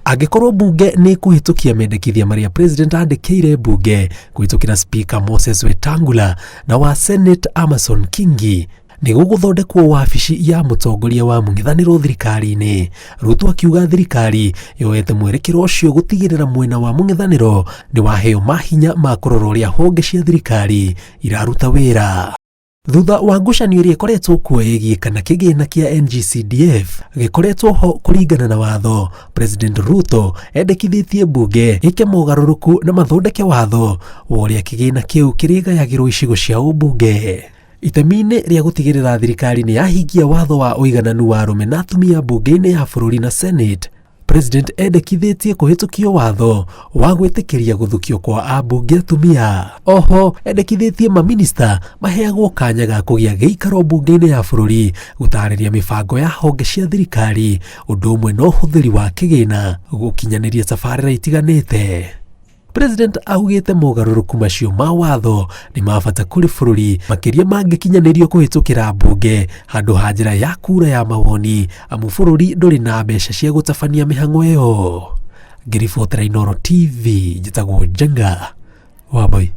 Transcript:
Angĩkorwo mbunge nĩ ĩkũhĩtũkia mendekithia marĩa president andĩkĩire mbunge kũhĩtũkĩra Speaker Moses Wetangula na wa Senate Amason Kingi, nĩ gũgũthondekwo wabici ya mũtongoria wa mũng'ethanĩro thirikari-inĩ. Ruto akiuga thirikari yoete mwerekero ũcio gũtigĩrĩra mwena wa mũng'ethanĩro nĩ waheo mahinya ma kũrora ũrĩa honge cia thirikari iraruta wĩra. Thutha wa ngucanio ĩrĩa ĩkoretwo kuo ĩgiĩ kana kĩgĩna kĩa NGCDF gĩkoretwo ho kũringana na watho, President Ruto endekithĩtie mbunge ĩke mogarũrũku na mathondeke watho wa ũrĩa kĩgĩna kĩu kĩrĩgayagĩrwo icigo cia ũmbunge. Itemi-inĩ rĩa gũtigĩrĩra thirikari nĩ yahingia watho wa ũigananu wa arũme na atumia mbunge-inĩ ya bũrũri na Senate, President endekithĩtie kũhĩtũkio watho wa gwĩtĩkĩria gũthukio kwa ambunge atumia. Oho endekithĩtie maminista maheagwo kanya ga kũgĩa gĩikaro mbunge-inĩ ya bũrũri gũtarĩria mĩbango ya honge cia thirikari ũndũ ũmwe na ũhũthĩri wa kĩgĩna gũkinyanĩria tabarĩra itiganĩte. President augĩte mogarũrũku macio ma watho nĩ ma bata kũrĩ bũrũri makĩria mangĩkinyanĩrio kũhĩtũkĩra mbunge handũ ha njĩra ya kura ya mawoni amu bũrũri ndũrĩ na mbeca cia gũtabania mĩhang'o ĩyo. Ngĩribotera Inooro TV njĩtagwo Njenga Wambui.